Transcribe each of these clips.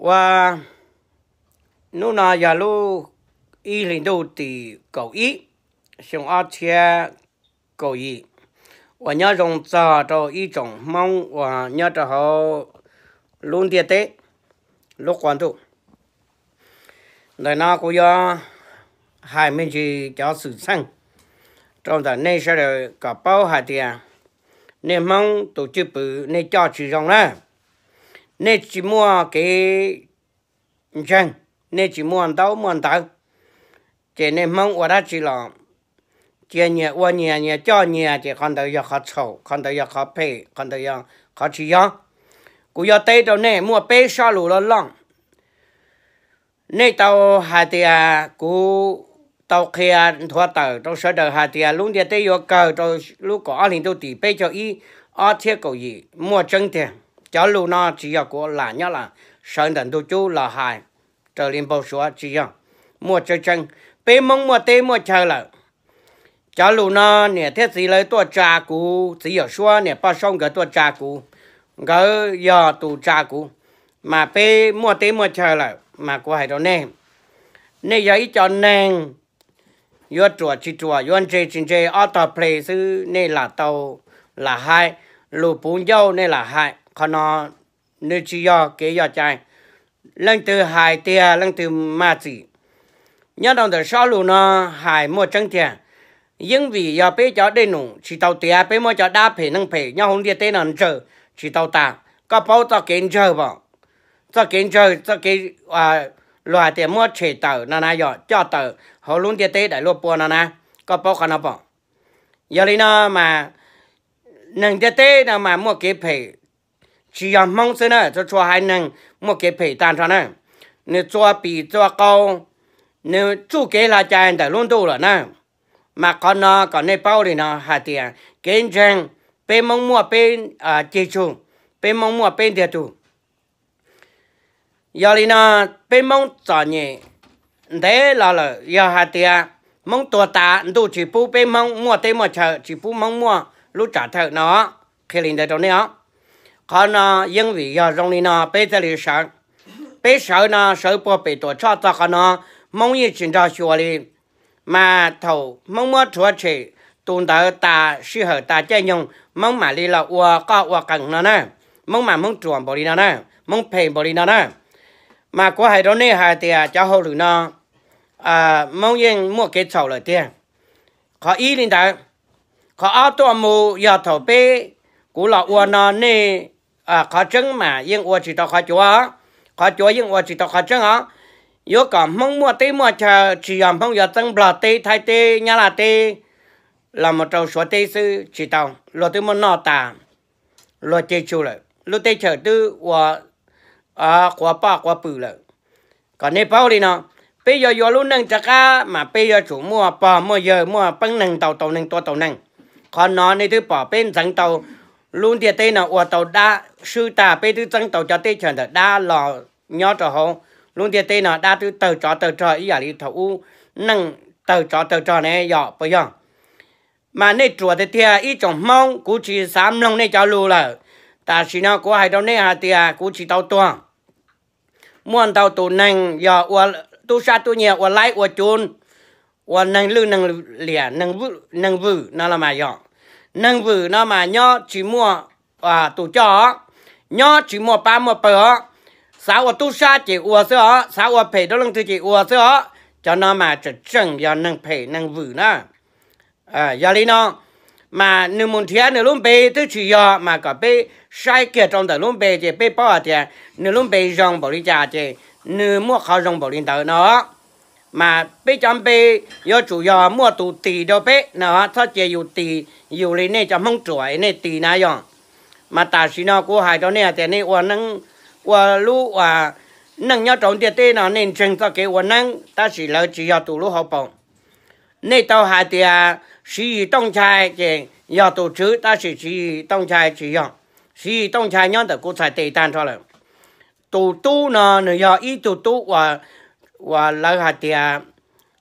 Ua, hnub no yog lub ib hlis ntuj tim kaum ib, xyoo ob txhiab kaum yim, uas nyob zoo txog rau ib tsoom Hmoob uas nyob rau hauv lub ntiaj teb, lub qub ntuj. Ntawm no kuv yuav hais me ntsis cov xwm txheej rau ntawm nej sawv daws kom paub hais tias nej Hmoob tus cwj pwm nej coj tsis zoo na. Nej tsis muaj kev ntseeg, nej tsis muaj ntaub muaj ntawv, ces nej Hmoob ua dab tsi los cia nyias ua nyias, nyias coj nyias, ces qhov ntawd yog qhov txhaum, qhov ntawd yog qhov phem, qhov ntawd yog qhov tsis yog. Kuv yuav teb rau nej muaj peb sob lus loj loj. Nej tau hais tias kuv tau qhia nthuav tawm rau sawv daws hais tias lub ntiaj teb yuav kawg rau lub kaum ob hlis ntuj tim peb caug ib, ob txhiab kaum yim, muaj tseeb tiag. Cov lus no tsis yog kuv lam nyob lam sawv ntawm ntug cub los hais raws li npau suav, tsis yog, muaj tseeb tseeb. Peb Hmoob muaj teb muaj chaw lawm. Cov lus no niam thiab txiv lawv tuaj tsa kuv, txiv Yawm Suab niam Poj Saub nkawd tuaj tsa kuv, nkawd yog tus tsa kuv, mas peb muaj teb muaj chaw lawm. Mas kuv hais rau nej, nej yog ib co neeg yuav ruam tsis ruam, yuav ntse tsis ntse, ob tog ple xwb nej lam tau lam hais, lus puv ncauj nej lam hais. Qhov no nws tsis yog kev yog cai. Leej twg hais tiag leej twg maj txim. Nyob rau ntawm sob lus no hais muaj tseeb tiag. Yeej vim yog peb cov dej num tsis tau tiav, peb muab cov dab phem neeg phem nyob hauv ntiaj teb no ntsawg tsis tau tas. Koj paub txoj kev ntsawg pom? Txoj kev ntsawg, txoj kev luag hais tias muab tshem tawm no na, yog coj tawm hauv lub ntiaj teb daim luaj pua no na. Koj paub qhov no pom? Yog li no mas neeg ntiaj teb no mas muaj kev phem, tsis yog Hmoob xwb na, txhua txhua haiv neeg muaj kev phem tag nrho na. Nws txua pim txua qau, nws txuj kev hla cai ntawm lub ntuj lawm na. Mas qhov no kom nej paub li no hais tias kev ntseeg, peb Hmoob muaj peb ceg tsug, peb Hmoob muaj peb ntiag tug. Yog li no, peb Hmoob txom nyem ntev los lawm, yog hais tias Hmoob tuag tas ntuj tsis pub peb Hmoob muaj teb muaj chaw, tsis pub Hmoob muaj lub tsam thawj no, qhia li ntawd rau nej os. Qhov no yeej vim yog zoo li no peb thiaj li sawv. Peb sawv no sawv puag pem Tuam Tshoj txog qhov no, Hmoob yeej tsis nrog xyuas li. Mas thaum Hmoob muab rhuav tshem tus ntawd tas sij hawm tas caij nyoog, Hmoob mam li los ua qoj ua qees no na. Hmoob mas Hmoob ruam npaum li no na, Hmoob phem npaum li no na. Mas kuv hais rau nej hais tias cov hauj lwm no Hmoob yeej muaj kev txhaum lawm tiag. Qhov ib li ntawd. Qhov ob tuaj mus yog thaum peb, kuv los ua no nej, qhov tseeb mas yeej ua tsis tau qhov cuav, qhov cuav yeej ua tsis tau qhov tseeb os. Yuav kom Hmoob muaj teb muaj chaw tsis yog Hmoob yuav txeeb Nplog teb, Thaib teb, Nyab Laj teb los mus rau Suav teb xwb tsis tau, luag twb muaj noj tas, luag ceg tsug lawm, lub teb chaws twb ua quav poj quav pwm lawm. Kom nej paub li no, peb yuav yuav lub neej rov qab mas peb yuav tsum muaj pog muaj yawg, muaj peeb neeg, ntaus tau neeg, tua tau neeg. Qhov no nej twb pom peb ntxeev tau lub ntiaj teb no ua tau dab swb tag, peb twb txeeb tau cov teb chaws ntawm dab los nyob rau hauv lub ntiaj teb no, dab twb tawg tsov tawg rog ib yam li thaum ub neej tawg tsov tawg rog ne, yog puas yog? Mas nej ruam tiag tiag ib tsoom Hmoob, kuv tsis xav mloog nej cov lus lawm. Tam sim no kuv hais rau nej hais tias kuv tsis tau tuag. Muaj ntau tus neeg yog ua tub sab tub nyiag, ua laib ua cuv, ua neeg lwj neeg liam, neeg vwm no los mas yog. Neeg vwm no mas nyob tsis muaj tus coj os, nyob tsis muaj pab muaj pawg os. Xav ua tub sab ces ua xwb os, xav ua phem rau leej twg ces ua xwb os. Cov no mas tseem tseem yog neeg phem neeg vwm na. Yog li no, mas nws mus nrhiav nws lub npe twb tsis yog, mas kom peb saib kiag rau ntawm lub npe ces peb paub hais tias nws lub npe zoo npaum li cas ces nws muaj qhov zoo npaum li ntawd no. Mas peb cov npe yuav tsum yog muaj tus tis rau peb no, txhob cia yus tis yus li nej cov Hmoob ruam nej tis na yog. Mas tam sim no kuv hais rau nej hais tias nej ua neej, ua lub neej nyob rau ntiaj teb no nej ntseeg txoj kev ua neeb, tab sis lawv tsis yog tus lub hauv paus. Nej tau hais tias Siv Yis Tooj Nchai ces yog tus tswv, tab sis Siv Yis Tooj Nchai tsis yog. Siv Yis Tooj Nchai nyob ntawm kuv txhais tes tag nrho lawm. Tus tub no nws yog ib tug tub uas lawv hais tias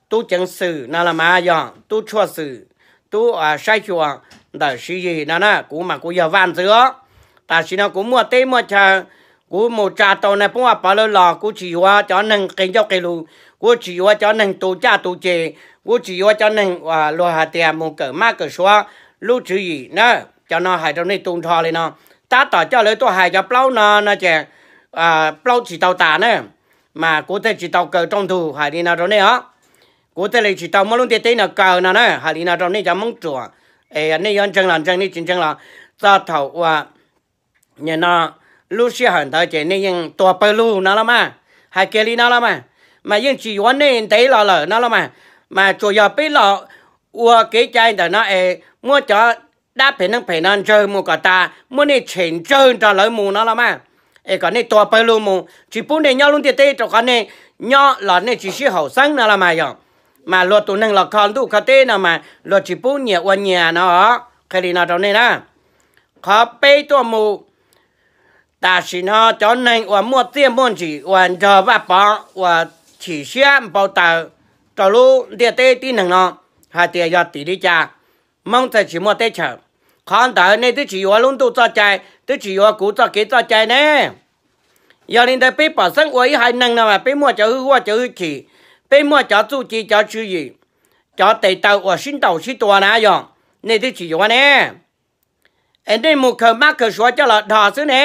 tub ceev xwm no los mas yog tub tshuaj xwm, tub saib xyuas ntawm Siv Yis no na. Kuv mas kuv yog vaj ntxwv os. Tam sim no kuv muaj teb muaj chaw, Kuv mus tsa tau nais phoo Vaj Pov lawv los kuv tsis yuav cov neeg qis ncauj qis lus, kuv tsis yuav cov neeg tu caj tu ces, kuv tsis yuav cov neeg uas luag hais tias mus kawm mab kawm suav lub tswv yim na. Cov no hais rau nej tu nrho li no, tab tom coj lawv tuaj hais cov plaub no no ces plaub tsis tau tas na, mas kuv thiaj tsis tau kaw rooj ntug hais li no rau nej os. Kuv thiaj li tsis tau muab lub ntiaj teb no kaw no na, hais li no rau nej cov Hmoob ruam. Es nej yuav ntseeg los ntseeg, nej tsis ntseeg los txog thaum uas nim no lub sij hawm ntawd ces nej yeej tuag pawg lug no los mas. Hais kiag li no los mas, mas yeej tsis yuav nej ntev los lawm no los mas. Mas tsuas yog peb los ua kev cai ntawm no es muab cov dab phem neeg phem no ntsawg mus kom tas, muab nej tshem ntsawg nrog lawv mus no los mas, es kom nej tuag pawg lug mus, tsis pub nej nyob lub ntiaj teb, rau qhov nej nyob los nej tsis sib haum xeeb no los mas yog. Mas luag tus neeg los kho ntuj kho teb no mas luag tsis pub nyias ua nyias no. Qhia li no rau nej na, qhov peb tuaj mus, tam sim no cov neeg uas muaj txiaj muaj ntsim uas nrog Vaj Pov uas chim siab npau taws rau lub ntiaj teb tib neeg no hais tias yog tim li cas Hmoob thiaj tsis muaj teb chaws. Qhov ntawd nej twb tsis yuav lub ntuj txoj cai, twb tsis yuav kuv txoj kev txoj cai ne. Yog li ntawd peb pom xeeb ua ib haiv neeg no mas peb muaj cov hwj huaj cov hwj chim, peb muaj cov txuj ci cov tswv yim, cov tes taw uas sib ntaus sib tua na yog, nej twb tsis yuav ne. Es nej mus khaws mab khaws suav coj los dhos xwb ne.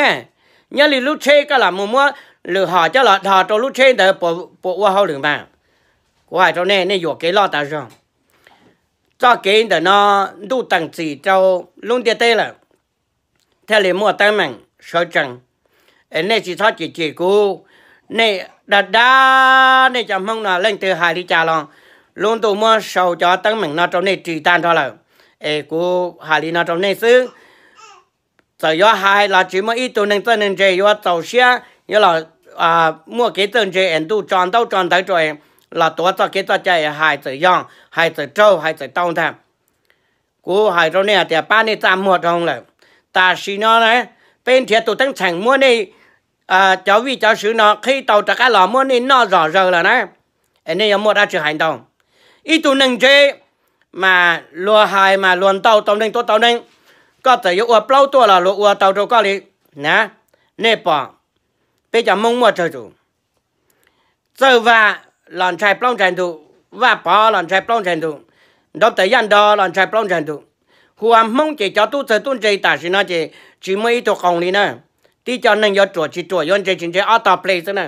Nyob li lub tsheb koj lam mus muab lwm hom coj los dhos rau lub tsheb ntawd puas ua hauj lwm mas? Kuv hais rau nej, nej yuam kev loj tas zog. Txoj kev ntawm no ntuj teem txim rau lub ntiaj teb lawm, thiaj li muaj teeb meem sawv tsees. Es nej tsis txhob cem cem kuv, nej dag dag nej cov Hmoob no leej twg hais li cas los lub ntuj muab sau cov teeb meem no rau nej ris tag nrho lawm. Es kuv hais li no rau nej xwb. Txawm yuav hais los tsis muaj ib tug neeg txawj neeg ntse yuav txaus siab yuav los muaj kev txawj ntse es ntuj tso ntaub tso ntawv rau es los tuav txoj kev txoj cai es hais txawm yog, hais txawm raug, hais txawm tau ntag. Kuv hais rau nej hais tias pab nej txaj muag dhau lawm. Tam sim no na, peb nrhiav tus teeb txheem muab nej cov vij cov sw no qhib tau rov qab los muab nej noj zom zaws lawm na, es nej yuav muaj dab tsi hais ntau? Ib tug neeg ntse mas luag hais mas luag ntaus tau neeg tua tau neeg. Koj txawm yuav ua plaub tuaj los luag ua tau rau koj li na. Nej pom peb cov Hmoob muaj tsawg tus? Txawj Vaj los ntshai plaub ntshai ntug, Vaj Pov los ntshai plaub ntshai ntug, Nraug Tais Yaj Nrog los ntshai plaub ntshai ntug. Hu ua Hmoob ces cov tub txawg tub ntse tam sim no ces tsis muaj ib tug qoos li na. Tib co neeg yuav ruam tsis ruam, yuav ntse tsis ntse ob tog ple xwb na.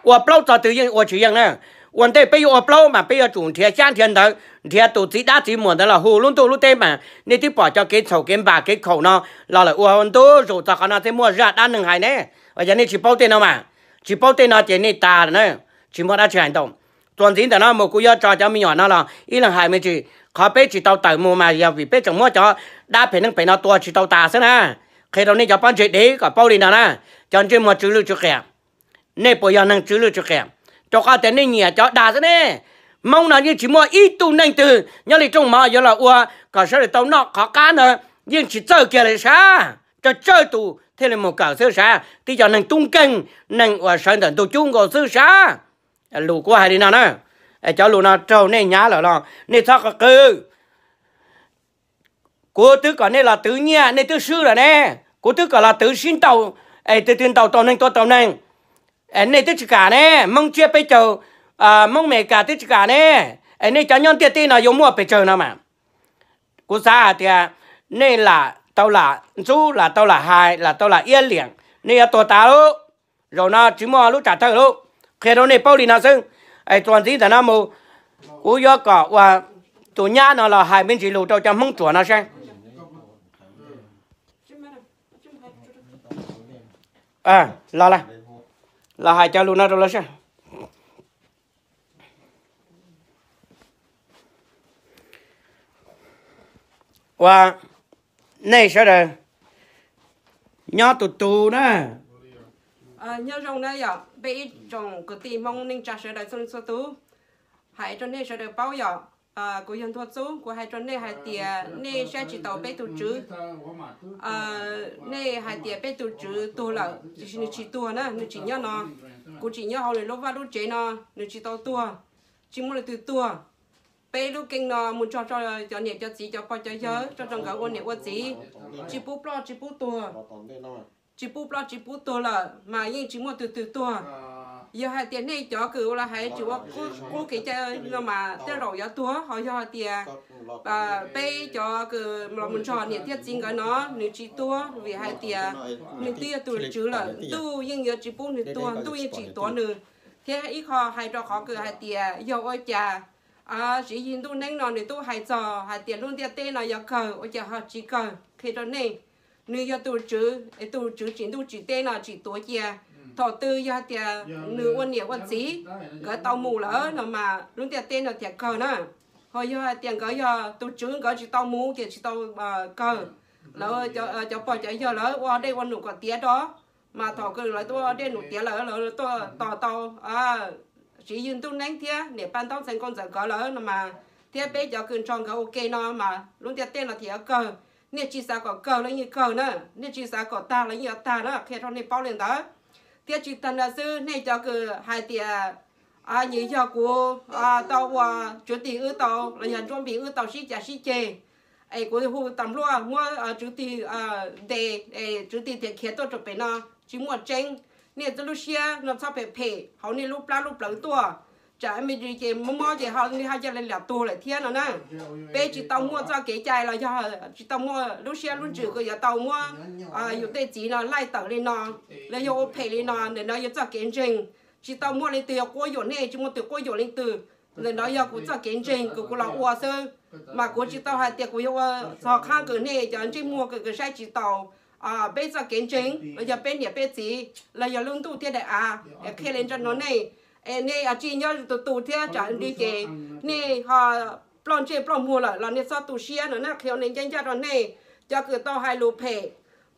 Ua plaub txog twg yeej ua tsis yeej na. Ua ntej peb yuav ua plaub mas peb yuav tsum nrhiav xyab nrhiav ntawv, nrhiav tus txiv dab txiv muam ntawd los hu lub ntuj lub teb mas nej twb pom cov kev txhaum kev npam kev khaum no los lawm ua ntu zus txog qhov no thiaj muaj zaj dab neeg hais ne. Ua cas nej tsis paub tej no mas? Tsis paub tej no ces nej tas lawm na, tsis muaj dab tsi hais ntau. Txuas ntxiv ntawm no mus kuv yuav tso cov me nyuam no los ib leeg hais me ntsis. Qhov peb tsis tau tawm mus mas yog vim peb tseem muab cov dab phem neeg phem no tua tsis tau tas xwb na. Qhia rau nej cov pob ntseg dev kom paub li no na, cov ntsej muag tsw lwj tsw qias, nej puas yog neeg tsw lwj tsw qias? Rau qhov tias nej nyiam cov dag xwb ne. Hmoob no yeej tsis muaj ib tug neeg twg nyob li rooj mov yuav los ua kom sawv daws tau noj qhov qab ntawd, yeej tsis txawj kiag li sav. Tsawg tsawg tus thiaj li mus kawm xwb sav, tib co neeg tub nkeeg, neeg uas sawv ntawm ntug cub nkaus xwb sav. Lus kuv hais li no na, cov lus no raug nej hnyav lawm los nej txhob qw qw. Kuv twb kom nej los twv nyiaj nej twb swb lawm ne. Kuv twb kom los twv sib ntaus, es twg twg ntaus tau neeg tua tau neeg, es nej twb tsis kam ne. Hmoob tsiab peb caug, Hmoob Amelikas twb tsis kam ne. Es nej cov nyob ntiaj teb no yuav muaj pes tsawg no mas? Kuv xav hais tias nej lam tau lam ntxub, lam tau lam hais, lam tau lam iab liam, nej yuav tuag tas lawm. Zaum no tsis muaj lub tsam thawj lawm. Qhia rau nej paub li no xwb. Es txuas ntxiv ntawm no mus, kuv yuav kom ua tus nyab no los hais me ntsis lus rau cov Hmoob ruam no saib. Los, los hais cov lus no rau lawv saib. Ua, nej sawv daws nyob tus tus na. Nyob zoo na yom, peb ib tsoom kwv tij Hmoob neej tsa sawv daws txhua leej txhua tus, hais rau nej sawv daws paub yom. Kuv yog Ntuag Txub, kuv hais rau nej hais tias nej saib tsis taus peb tus tswv. Nej hais tias peb tus tswv tuag lawm, tiam sis nws tsis tuag na, nws tseem nyob no. Kuv tseem nyob hauv nws lub vaj lub tsev no, nws tsis tau tuag, tsis muaj leej twg tuag. Peb lub keeb no mus nrog rau cov niam cov txiv cov pog cov yawg, rau rau nkawd ua niam ua txiv, tsis pub ploj tsis pub tuag. tsis pub ploj tsis pub tuag lawm mas yeej tsis muaj tus twg tuag. Yog hais tias nej cov kws ua los hais tsis ua qub kev cai no mas tej zaum yuav tuag, ho yog hais tias peb cov kws los mus nrog niam thiab txiv nkawd no nws tsis tuag vim hais tias nws twb yog tus tswv lawm, ntuj yeej yuav tsis pub nws tuag, ntuj yeej tsis tuav nws. Thiab ib qho hais rau qhov kws hais tias yog ua cas Siv Yis Ntuj Neeb no nws twb hais txog hais tias lub ntiaj teb no yog kawg ua cas ho tsis kawg, qhia rau nej, nws yog tus tswv, tus tswv tsim ntuj tsim teb no tsim tuav cia. Thaum twg yog hais tias nws ua niam ua txiv nkawd tau mus lawm no mas lub ntiaj teb no thiaj kawg na. Ho yog hais tias nkawd yog tus tswv nkawd tsis tau mus ces tsis tau kawg. Lawv cov pog cov yawg lawv ua dej ua num kom tiav rau, mas thaum kws lawv tuaj ua dej num tiav lawm lawv tuaj tos tau Siv Yis Ntuj Neeb thiab niam pab ntaub ntxhais nkauj ntxawm nkawd lawm no mas, thiab peb cov kws nrog nkawd ua ke no mas lub ntiaj teb no thiaj yuav kawg. Nej tsis xav kom kawg los yeej kawg na, nej tsis xav kom tag los yeej yuav tag na, qhia rau nej paub li ntawd. Thiab tsis tag ntawd xwb, nej cov kws hais tias nyias yog kuv tau ua tswv tig wb tau los yog Ntsuab Npis wb tau sib cav sib ceg, es kuv hu tas npluaj muab tswv tig ntes, es tswv tig thiaj khiav tuaj rau pem no, tsis muaj tseeb. Nej lub siab no txhob phem phem hauv nej lub plab lub plawv tuaj, tsam me ntsis ces mob mob ces ho nej ho cia li lam tuag lawm thiab no na. Peb tsis tau muaj txoj kev cai los yog tsis tau muaj lub siab lub ntsws kws yuav tau muab yus tej txiv no laij tawm li no, los yog ua phem li no, ntawm no yog txoj kev ntseeg. Tsis tau muaj leej twg yuav quab yuam nej, tsis muaj tus quab yuam leej twg. Ntawm no yog kuv txoj kev ntseeg kws kuv los ua xwb, mas kuv tsis tau hais tias kuv yuav ua txog qhab kws nej cov ntsej muag kws saib tsis taus peb txoj kev ntseeg los yog peb niam peb txiv los yog lub ntuj thiab daim av. Qhia li ntawd rau nej, es nej tsis nyob tus tus thiab tsam li ces nej ho ploj ntsej ploj muag lawm los nej txhob tu siab no na, qhia nej ncaj ncaj rau nej. Cov kws tau hais lus phem,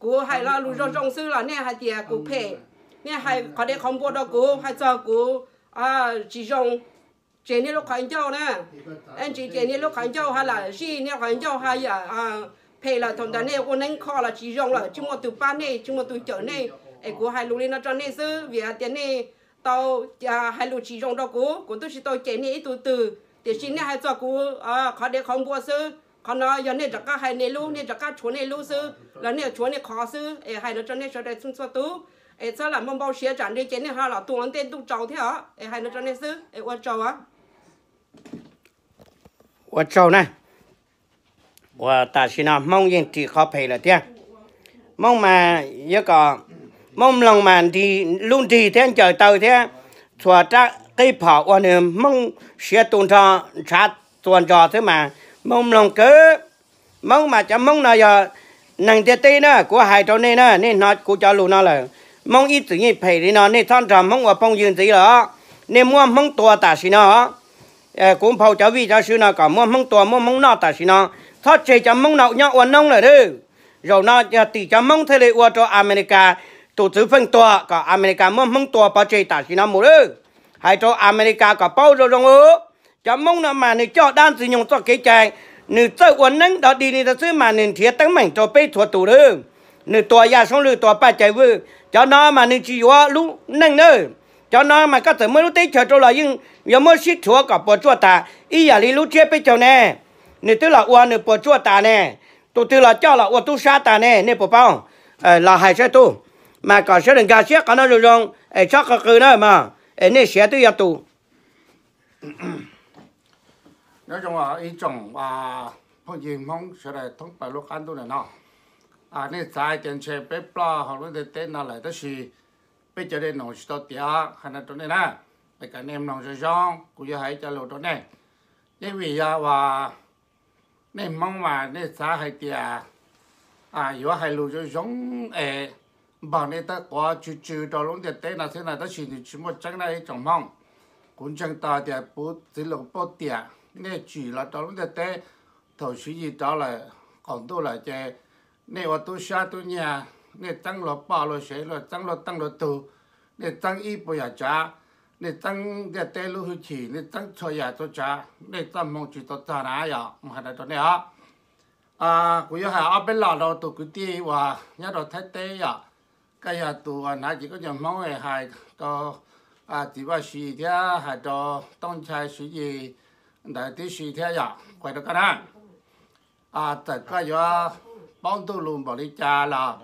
kuv hais lo lus zoo zoo xwb los nej hais tias kuv phem. Nej hais qhov dev qhov npua rau kuv, hais txog kuv tsis zoo, tseg nej lub qhov ncauj na. Ntsis ces nej lub qhov ncauj ha lam zij nej qhov ncauj ha yam phem lawm, thaum ntawd nej ua neeb kho los tsis zoo lawm, tsis muaj tus pab nej, tsis muaj tus cawm nej. Es kuv hais lus li no rau nej xwb vim hais tias nej tau hais lus tsis zoo rau kuv, kuv twb tsis tau cem nej ib tug twg, tiam sis nej hais txog kuv qhov dev qhov npua xwb. Qhov no yog nej rov qab hais nej lub, nej rov qab tshuav nej lub xwb los nej tshuav nej qhov xwb. Es hais no rau nej sawv daws txhua txhua tus, es txhob lam npau npau siav tsam li ces nej ho los tuag ua ntej ntuj tsaus thiab os. Es hais no rau nej xwb, es ua tsaug. Ua tsaug na. Uas tam sim no Hmoob yeej ris qhov phem lawm thiab. Hmoob mas yuav kom Hmoob mloog mas lub nrig thiab ncaws taw thiab txhua rab qib phom ua nws Hmoob siav tu nrho ntshav txua nrho xwb mas Hmoob mloog kawg. Hmoob mas cov Hmoob no yog neeg ntiaj teb na, kuv hais rau nej na, nej hnov kuv cov lus no lawm. Hmoob ib txwm yeej phem li no, nej txhob nrog Hmoob ua phooj ywg ntxiv lawm os. Nej muab Hmoob tua tam sim no os. Kuv nphau cov vij cov sw no kom muab Hmoob tua muab Hmoob noj tam sim no, txhob tseg cov Hmoob no nyob ua noob lawm nawb. Zaum no yog tim cov Hmoob thiaj li ua rau Amelikas tus txwv feej tuag kom Amelikas muab Hmoob tua pov tseg tam sim no mus lawm. Hais rau Amelikas kom paub zoo zoo, cov Hmoob no mas nws coj dab ntxwg nyoog txoj kev cai, nws txawj ua neeb dog dig li ntawd xwb mas nws nrhiav teeb meem rau peb txhua tus lawm. Nws tua Yaj Soob Lwj, tua Paj Cai Vwj, cov no mas nws tsis yuav lub neej nawb. Cov no mas koj txawm muab lub teb chaws rau los yeej yuav muab sib rhuav kom puas tsuaj tas ib yam li lub tsiab peb caug ne. Nws twb los ua nws puas tsuaj tas ne, tus twg los coj los ua tub sab tas ne, nej puas paub? Los hais saib tub, mas kom sawv daws nkag siab qhov no zoo zoo es txhob qw qw na mog, es nej siav twb yog tus. Nyob zoo ib tsoom phooj ywg Hmoob sawv daws thoob plaws lub qab ntuj ntawm no. Nej xav hais tias ntshe peb ploj hauv lub ntiaj teb no lawm tab sis peb cov dej num tsis tau tiav hais no rau nej na. Es kom nej mloog zoo zoo, kuv yuav hais ib co lus rau nej. Yeej vim yog uas nej Hmoob mas nej xav hais tias yuav hais lus zoo zoo es npog nej tej quav tsw tsw rau lub ntiaj teb no xwb na, tab sis nws tsis muaj tseeb na ib tsoom Hmoob. Kuv ntseeg tau tias puv txiv lus pauj tiam nej tsim los rau lub ntiaj teb thaum Siv Yis rov lawm qaum ntuj lawm ces nej ua tub sab tub nyiag, nej txeeb luag poj luag sev, luag txeeb luag teej luag tug, nej txeeb ib puas yam tsav, nej txeeb ntiaj teb lub hwj chim, nej txeeb txhua yam txhua tsav, nej txoj hmoo tsis tau txog na yom, mus hais rau nej os. Kuv yuav hais ob peb lo rau tus kwv tij uas nyob rau Thaib teb yom. Koj yog tus uas hnav ces koj cov Hmoob hais rau txiv Vaj Siv thiab hais rau Tooj Nchai Siv Yis ntawd tib si thiab yom, kuv hais rau koj na. Txawm koj yuav paub ntuj lus npaum li cas los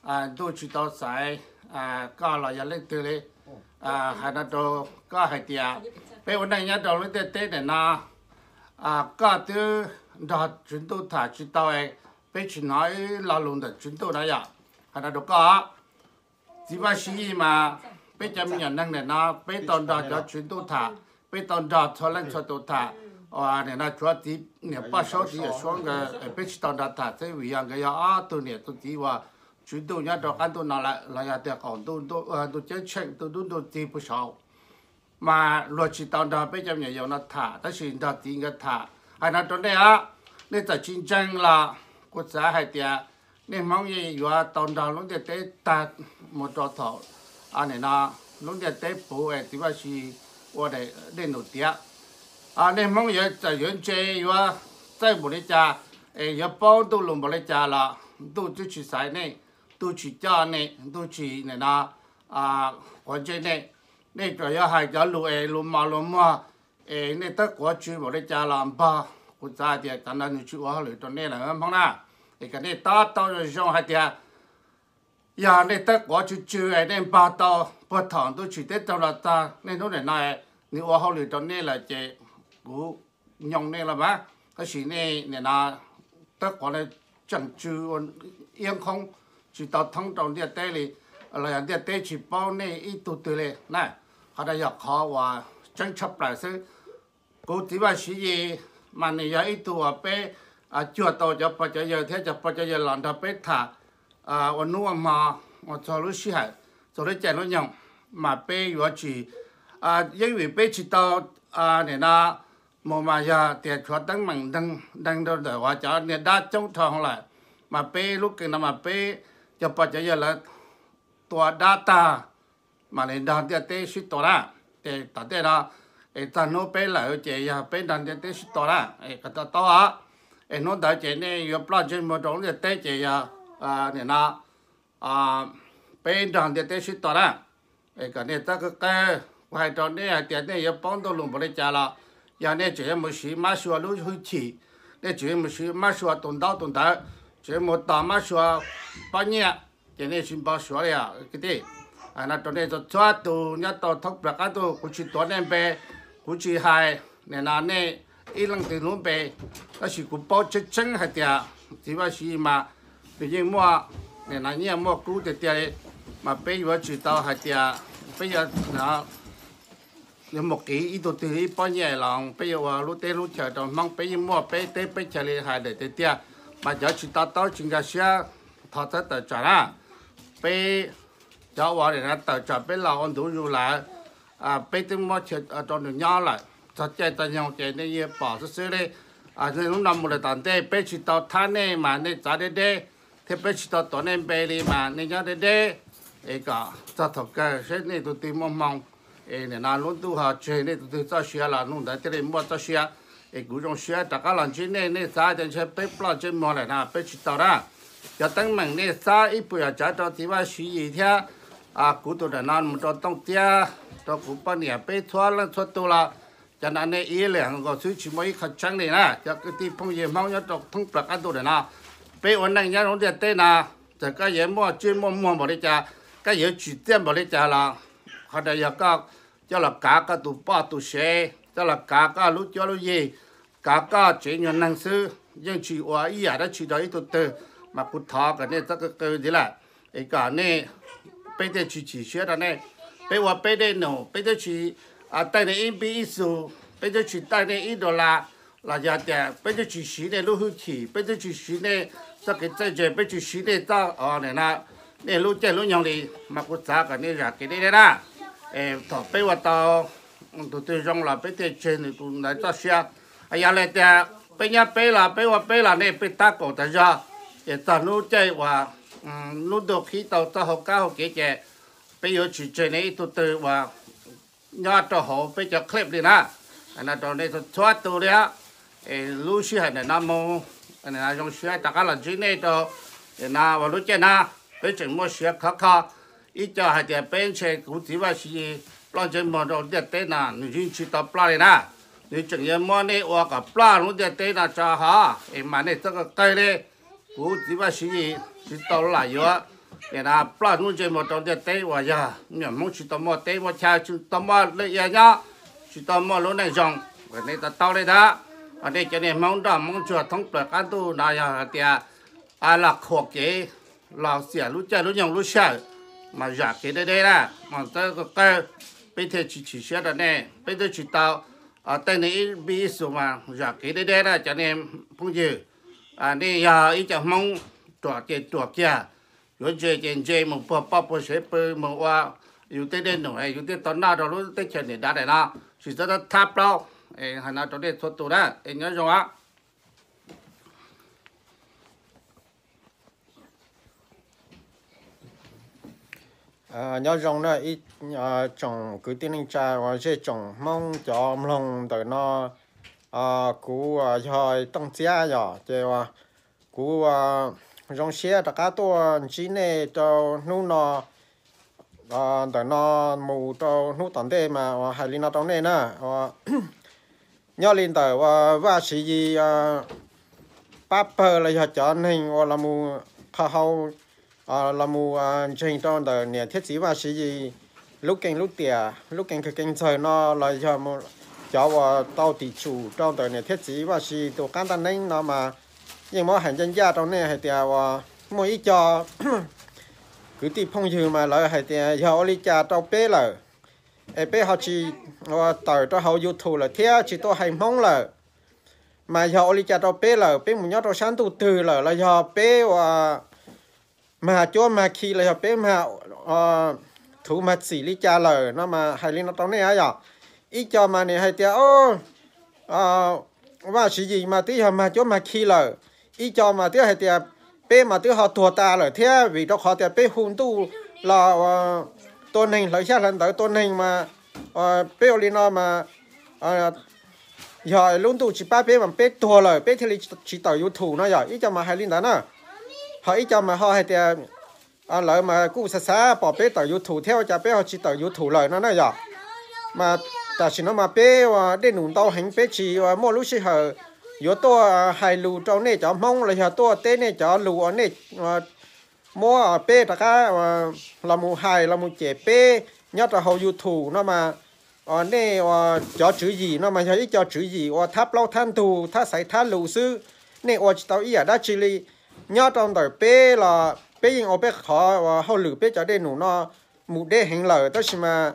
ntuj tsis tau xaiv koj los yog leej twg li. Hais no rau koj hais tias peb ua neej nyob rau lub ntiaj teb ntawm no, koj twb nrog tswv ntuj tham tsis tau, peb tsis hnov ib lo lus ntawm tswv ntuj na yom. Hais no rau koj, txiv Vaj Siv Yis mas peb cov me nyuam neeg ntawm no peb tau nrog cov tswv ntuj tham, peb tau nrog txhua leej txhua tus tham, nim no tshuav txiv niam Poj Saub txiv yawm Suab nkawd peb tsis tau nrog tham xwb, vim yog nkawd yog ob tug niam tug txiv uas tswv ntuj nyob rau qab ntuj no lawm, los yog tias qaum ntuj ceeb tsheej ntuj dub ntuj txig puag saud, mas luag tsis tau nrog peb cov me nyuam yaus no tham, tab sis nrog txiv nkawd tham. Hais no rau nej os, nej txawm tsis ntseeg los kuv xav hais tias nej Hmoob yeej yuav tau nrog lub ntiaj teb tag mus rau thaum nim no lub ntiaj teb puv es txiv Vaj Siv Yis ua dej num tiav. Nej Hmoob yuav txawm yuav ntse yuav txawj npaum li cas, es yuav paub ntuj lus npaum li cas los ntuj twb tsis xaiv nej, ntuj tsis coj nej, ntuj tsis nim no quav ntsej nej. Nej tsuas yuav hais cov lus es lus mos lus muag, es nej tab quav tsw npaum li cas los npog, kuv xav hais tias cov no nws tsis ua hauj lwm rau nej lawm Hmoob na. Es kom nej to taub zoo zoo hais tias yog nej tab quav tsw tsw es nej npog tau puag thaum ntuj tsim teb raug los txog niaj hnub nim no, nws ua hauj lwm rau nej lawm ces kuv nyoo nej los mas. Tab sis nej nim no tab quav tseem tsw ua iab nkhoob, tsis tau thoob rau ntiaj teb li, los yog ntiaj teb tsis paub nej ib tug twg li na. Qhov no yog qhov uas tseeb tshaj plaws xwb. Kuv txiv Vaj Siv Yis mas nws yog ib tug uas peb cuag tau cov pog cov yawg thiab cov pog cov yawg los nrog peb tham ua hnub ua hmo, ua txhua lub sij hawm, txhua lub caij lub nyoog, mas peb yuav tsis, yeej vim peb tsis tau nim no mus mas yog tias tshuav teeb meem nteeg rau ntawm uas cov niag dab coob dhau lawm, mas peb lub kws no mas peb cov pog cov yawg lawv tua dab tag mam li nrog ntiaj teb sib tua na. Ces tom ntej no es txog hnub peb lawm ces yog peb nrog ntiaj teb sib tua na. Kom to taub os, es hnub ntawd ces nej yuav ploj ntsej muag rau lub ntiaj teb ces yog nim no peb nrog ntiaj teb sib tua na. Es kom nej txhob qw qw, kuv hais rau nej hais tias nej yuav paub ntuj lus npaum li cas los yog nej tseem yuav mus siv mab sua lub hwj chim, nej tseem yuav mus siv mab sua tus ntaub tus ntawv, tseem yuav mus tos mab sua pob nyiaj, ces nej tsis npau suav li os kwv tij. No rau nej txhua txhua tus nyob rau thoob plaws qab ntuj, kuv tsis tuav nej npe, kuv tsis hais nim no nej ib leej twg lub npe, tab sis kuv paub tseeb tseeb hais tias txiv Vaj Siv Yis mas nws yeej muaj nim no nyiaj muaj kub tiag tiag li, mas peb yuav tsis tau hais tias peb yuav yuav mus qiv ib tug twg ib pob nyiaj los peb yuav ua lub teb lub chaw rau Hmoob, peb yeej muaj peb teb peb chaw li hais daim tiag tiag. Mas cov tsis to taub tsis nkag siab thov txhob tawm tsam na. Peb cov uas tawm tsam peb los ua ntu zus lawm, peb twb muab chaw rau nws nyob lawm, txog caij txog nyoog ces nej yeej pom xwb xwb li. Lub no mus lawm tom ntej peb tsis tau thab nej mas nej txav deb deb, thiab peb tsis tau tuav nej npe li mas nej nyob deb deb, es kom txog thaum kawg seb nej tus twg muaj hmoo, es nim no lub ntuj ho tseg nej tus twg txoj sia los hnub ntawd thiaj li muaj txoj sia. Es kuv zoo siab rov qab los ntsib nej, nej xav tias ntshe peb ploj ntsej muag lawm na, peb tsis tau na. Cov teeb meem nej xav ib puas yam tsav rau txiv Vaj Siv Yis thiab kuv tus ntawm no mus rau Tooj Txiab, rau kuv poj niam, peb txhua leej txhua tus los cov no nej ib leeg nkaus xwb tsis muaj ib qho tseeb li na. Cov kwv tij phooj ywg Hmoob nyob rau thoob plaws qab ntuj ntawm no, peb ua neej nyob lub ntiaj teb no, txawm koj yuav muaj tsiaj muaj muag npaum li cas, koj yuav tsim txiaj npaum li cas los qhov ntawd yog koj coj los kav koj tus poj tus sev, coj los kav koj lub cuab lub yig, kav koj tsev nyuag neeg xwb, yeej tsis ua ib yam dab tsi rau ib tug twg. Mas kuv thov kom nej txhob qw qw ntxiv lawm, es kom nej, peb thiaj tsis chim siab rau nej. Peb ua peb dej num, peb twb tsis taij nej ib npib ib xus, peb twb tsis taij nej ib dollar, los yog tias peb twb tsis siv nej lub hwj chim, peb twb tsis siv nej txoj kev txawj ntse, peb tsis siv nej txoj, nej lub caij lub nyoog li, mas kuv xav kom nej zam kev deb deb na. Thaum peb ua tau tus twg zoo los peb thiaj tseg nws tus ntawd txoj sia. Yog li tias peb nyob peb los peb ua peb los nej peb tab kaum tas zog, ces txog hnub caij uas lub ntuj qhib tau txoj hau kab hau kev ces peb yuav tsis tseg nej ib tug twg uas nyob rau hauv peb cov clip li na. No rau nej txhua tus li, lub sij hawm ntawm no mus, zoo siab rov qab los ntsib nej rau no ua lub caij no. Peb tseem muaj siab khov kho, ib co hais tias peb ntshe kuv txiv Vaj Siv Yis ploj ntsej muag rau ntiaj teb no, nws yeej tsis tau ploj li na. Nws tseem yuav muab nej ua kom ploj lub ntiaj teb no tso hov, es mas nej txhob qw qw li. Kuv txiv Vaj Siv Yis tsis tau lam yuav Nim no ploj hnub ntsej muag rau ntiaj teb uas yog nyuam Hmoob tsis tau muaj teb muaj chaw, tsis tau muaj lwm yam nyob, tsis tau muaj lub neej zoo. Nej to taub li ntawd, nej cov niag Hmoob nroj Hmoob ntsuag thoob plaws qab ntuj no yog hais tias los qhuas kev, los xiam lub caij lub nyoog lub sij hawm, mas zam kev deb deb na, mas txawb qawg, peb thiaj tsis chim siab rau nej, peb twb tsis tau tej neeg ib npib ib xus mas zam kev deb deb na cov niag phooj ywg. Nej yog ib co Hmoob ruam ces ruam kiag, yuav ntse ces ntse mus puag poj puag sev pw mus ua yus tej dej num yus thiaj tau noj rau lub teb chaws niam dav daim no, tsis txhob thab plaub. Hais no rau nej txhua tus na, es nyob zoo os. Nyob zoo na ib tsoom kwv tij neej tsa uas zej tsoom Hmoob cov mloog ntawm no. Kuv yog Tooj Txiab yom, ces kuv zoo siab rov qab tuaj ntsib nej rau hnub no. Ntawm no mus rau hnub tom ntej mas uas hais li no rau nej na, nyob li ntawm uas Vaj Siv Yis pab pawg los yog cov neeg uas los mus qhau hau, los mus ntseeg rau ntawm niam thiab txiv Vaj Siv Yis lub keeb lub tiam, lub keeb kwv keeb ntxawg no los yog cov uas tau tim tsum rau ntawm niam thiab txiv Vaj Siv Yis tus qab ntaj neeb no mas yeej muab hais ncaj ncaj rau nej hais tias uas muaj ib co kwv tij phooj ywg mas lawv hais tias yog ua li cas rau peb lawm es peb ho tsis tawm rau hauv YouTube lawm thiab tsis tuaj hais Hmoob lawm, mas yog ua li cas rau peb lawm, peb mus nyob rau sab ntuj twg lawm los yog peb ua mag cuab mag khi los yog peb mag thuv mag txim li cas lawm no mas hais li no rau nej yom. Ib co mas nws hais tias Vaj Siv Yis mas twb yog mag cuab mag khi lawm, ib co mas twb hais tias peb mas twb ho tuag tas lawm thiab vim rau qhov tias peb hu ntuj los tua neeg hlawv xyab hlawv ntawv tua neeg mas peb ua li no mas yog lub ntuj tsis pab peb mas peb tuag lawm peb thiaj li tsis tawm YouTube no yom, ib co mas hais li ntawd na. Ho ib co mas ho hais tias lawv mas kuj xav xav pom peb tawm YouTube thiab ua cas peb ho tsis tawm YouTube lawm no na yom. Mas tam sim no mas peb ua dej num ntau heev peb tsis ua muaj lub sij hawm yuav tuaj hais lus rau nej cov Hmoob los yog tuaj teb nej cov lus uas nej muab peb rov qab los mus hais los mus cem peb nyob rau hauv YouTube no mas nej ua cov tswv yim no mas yog ib co tswv yim ua thab plaub thab ntug thab xaiv thab lus xwb, nej ua tsis tau ib yam dab tsi li. Nyob rau ntawm peb los peb yeej ua peb qhov uas hauj lwm peb cov dej num no mus deb heev lawm tab sis mas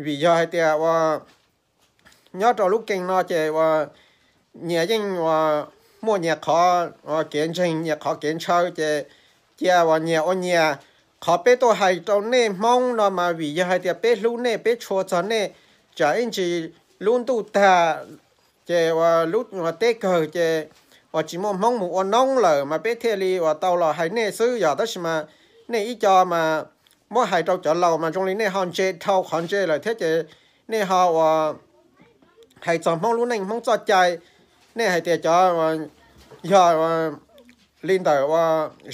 vim yog hais tias ua nyob rau lub keeb no ces ua nyias yeej ua muaj nyias qhov kev ntseeg nyias qhov kev ntshaw ces cia uas nyias ua nyias. Qhov peb tuaj hais rau nej Hmoob no mas vim yog hais tias peb hlub nej peb tshua txog nej, tsam ib ntsis lub ntuj tag ces ua lub teb kawg ces ua tsis muaj Hmoob mus ua noob lawm mas peb thiaj li ua tau los hais nej xwb yog tab sis mas nej ib co mas muab hais rau cov laus mas zoo li nej ho ntse dhau qhov ntse lawm thiab ces nej ho ua hais txog Hmoob lub neej Hmoob txoj cai, nej hais tias cov yog li ntawm ua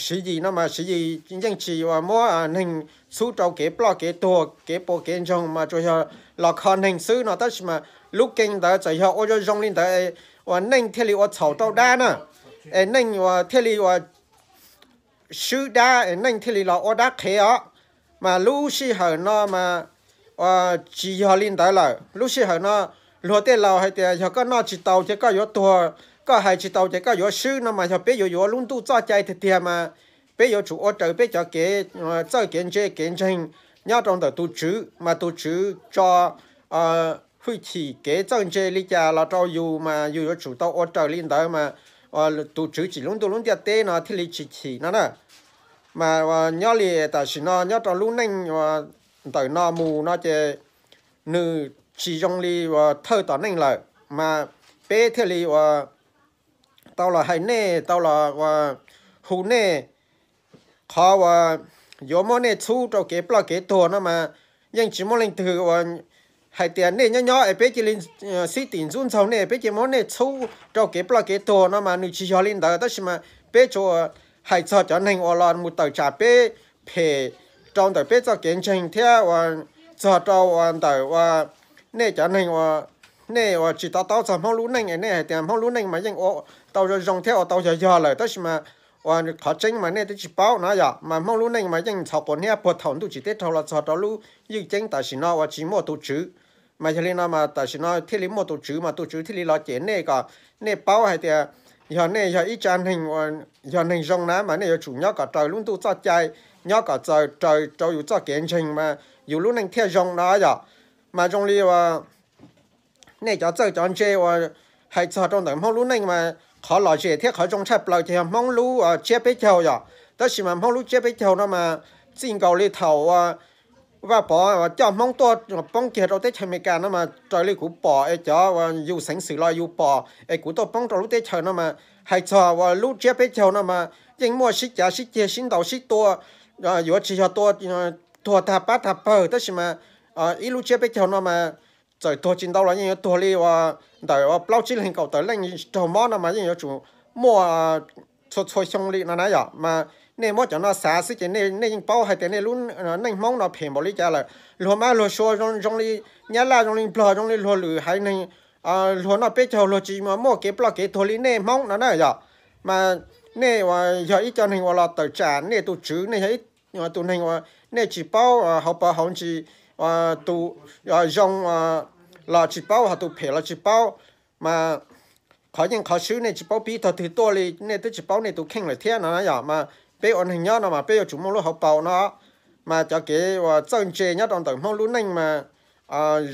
Siv Yis no mas Siv Yis yeej tsis ua muab neeg txhub rau kev ploj kev tuag kev puas kev ntsoog mas tsuas yog los kho neeg xwb no tab sis mas lub keeb ntawd txawm yog ua zoo zoo li ntawd ua neej thiaj li ua txhaum rau dab na, es neej ua thiaj li ua swb dab es neej thiaj li los ua dab qhev os. Mas lub sij hawm no mas tsis yog li ntawd lawm. Lub sij hawm no luag tej laus hais tias yog koj noj tsis taus ces koj yuav tuag, koj hais tsis taus ces koj yuav swb no mas yog peb yuav yuav lub ntuj txoj cai tiag tiag mas peb yuav tsum ua raws peb cov kev txawj kev ntse kev ntseeg nyob rau ntawm tus Tswv mas tus Tswv tso hwj chim kev txawj ntse li cas los rau yus mas yus yuav tsum tau ua raws li ntawd mas tus Tswv tsim lub ntuj lub ntiaj teb no thiaj li tsis chim no na. Mas nyob li tam sim no nyob rau lub neej ntawm no mus no ces nws tsis zoo li thawj tom neej lawm mas peb thiaj li ua tau los hais nej tau los ua hu nej. Qhov uas yuav muab nej txhub rau kev ploj kev tuag no mas yeej tsis muaj leej twg ua hais tias nej nyob nyob es peb cia li xib tim ntxub ntxaug nej peb cia muab nej txhub rau kev ploj kev tuag no mas nws tsis yog li ntawd tab sis mas peb tsuas hais txog cov neeg uas los mus tawm tsam peb phem rau ntawm peb txoj kev ntseeg thiab ua txog rau ua ntawm ua nej cov neeg ua nej ua tsis to taub txog Hmoob lub neej es nej hais tias Hmoob lub neej mas yeej ua tau zoo zoo thiab ua tau yog yog lawm tab sis mas uas qhov tseeb mas nej twb tsis paub no yom. Mas Hmoob lub neej mas yeej ntxhov quas hnyiab puag thaum ntuj tsim teb raug los txog rau lub ywj ceeb tam sim no uas tsis muaj tus tswv. Mas yog li no mas tam sim no thiaj li muaj tus tswv, mas tus tswv thiaj li los cem nej kom nej paub hais tias yog nej yog ib tsa neeg uas yog neeg zoo na mas nej yuav tsum nyob kom raws lub ntuj txoj cai, nyob kom txaws raws rau yus txoj kev ntseeg mas yus lub neej thiaj zoo no yom. Mas zoo li uas nej cov txawj cov ntse uas hais txog rau ntawm Hmoob lub neej mas qhov lom zem thiab qhov zoo tshaj plaws ces yog Hmoob lub tsiab peb caug yom. Tab sis mas Hmoob lub tsiab peb caug no mas txij nkaus li thaum uas Vaj Pov coj Hmoob tuaj poob kiag rau teb chaws Amelikas no mas raws li kuv pom es cov uas yus xeev xwm los yus pom es kuv tuaj poob rau lub teb chaws no mas hais txog uas lub tsiab peb caug no mas yeej muaj sib cav sib ceg sib ntaus sib tua, yuav tsis yog tua, tuag tag pab tag pawg, tab sis mas ib lub tsiab peb caug no mas txawm tuag tsis ntau los yeej yuav tuag li uas ntawm uas plaub tsib leeg kaum tawm leej raug mob no mas yeej yuav tsum muaj txhua txhua xyoo li no na yom. Mas nej muab cov no xav xwb ces nej yeej paub hais tias nej lub neej Hmoob no phem npaum li cas lawm. Luag mab luag sua zoo li Nyab Laj, zoo li Nplog, zoo li luag lwm haiv neeg, luag noj peb caug luag tsis muaj kev ploj kev tuag li nej Hmoob no na yom. Mas nej uas yog ib co neeg uas los tawm tsam nej tus tswv, nej yog ib tus neeg uas nej tsis paub hauv paus hauv ntsis, tus zoo los tsis paub, ho tus phem los tsis paub, mas qhov yeej qhov swb nej tsis paub pib tog twg tuaj li, nej twb tsis paub nej tus kheej lawm thiab no na yom. Mas peb ua neeg nyob no mas peb yuav tsum muaj lub hauv paus no. Mas cov kev uas txawj ntse nyob rau ntawm Hmoob lub neej mas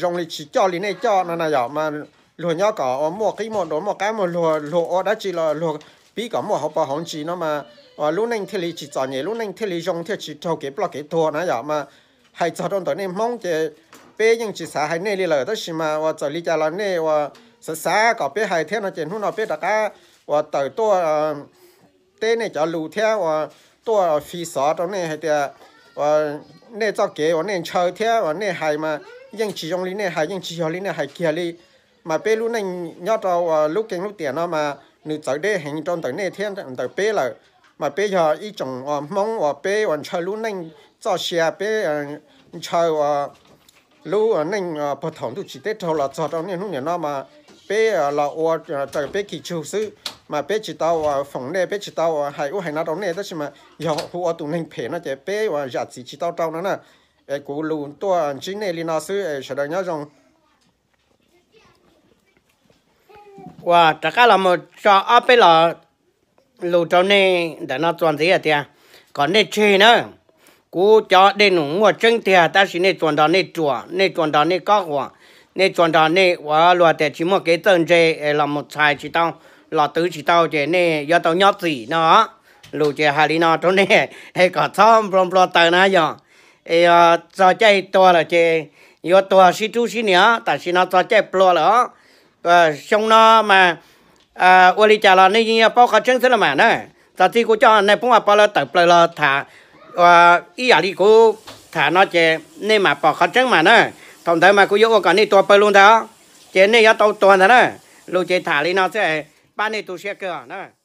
zoo li tsis coj li nej coj no na yom. Mas luag nyob kom uas muaj qib muaj dua, muaj qab muaj luag, luag ua dab tsi los luag pib kom muaj hauv paus hauv ntsis no mas lub neej thiaj li tsis txom nyem, lub neej thiaj li zoo thiaj tsis raug kev ploj kev tuag na yom. Mas hais txog rau ntawm nej Hmoob ces peb yeej tsis xav hais nej li lawm, tab sis mas uas txawm li cas los nej uas xav xav kom peb hais thiab no ces hnub no peb rov qab uas tawm tuaj teb nej cov lus thiab uas tuaj fi xov rau nej hais tias uas nej txoj kev uas nej ntshaw thiab uas nej hais mas yeej tsis zoo li nej hais, yeej tsis yog li nej hais kiag li. Mas peb lub neej nyob rau uas lub keeb lub tiam no mas nws txawv deb heev rau ntawm nej thiab ntawm peb lawm. Mas peb yog ib tsoom uas Hmoob uas peb uas ntshaw lub neej txoj sia, peb ntshaw uas lub neej puag thaum ntuj tsim teb raug los txog rau niaj hnub niam no mas peb los ua raws peb kis tsug xwb. Mas peb tsis tau uas foom nej, peb tsis tau uas hais ub hais no rau nej, tab sis mas yog hu ua tus neeg phem no ces peb uas zam txim tsis tau rau no na. Es kuv lus tuaj ntsib nej li no xwb es sawv daws nyob zoo. Uas rov qab los mus tso ob peb lo lus rau nej ntawm no txuas ntxiv hais tias kom nej tseg na. Kuv cov dej num muaj tseeb tiag, tab sis nej tsuas nrog nej ruam, nej tsuas nrog nej kob huam, nej tsuas nrog nej ua luag tias tsis muaj kev txawj ntse es los mus txhais tsis tau, los twv tsis tau ces nej yuav tau nyob txim no. Lus ces hais li no rau nej es kom txhob nplua nplua taws na yog. Es yog txog caij tuag lawm ces yuav tuag sib rub sib nias, tam sim no txog caij pluag lawm os. Xyoo no mas ua li cas los nej yeej yuav paub qhov tseeb xwb los mas na. Txog txij kuv coj nais phoob Vaj Pov lawv tawm plaws los tham ib yam li kuv tham no ces nej mam pom qhov tseeb mas na. Thaum ntawd mas kuv yuav ua kom nej tuag pawg lug ntag, ces nej yuav tau tuag ntag na. Lus ces tham li no xwb, pab nej tu siab kawg na.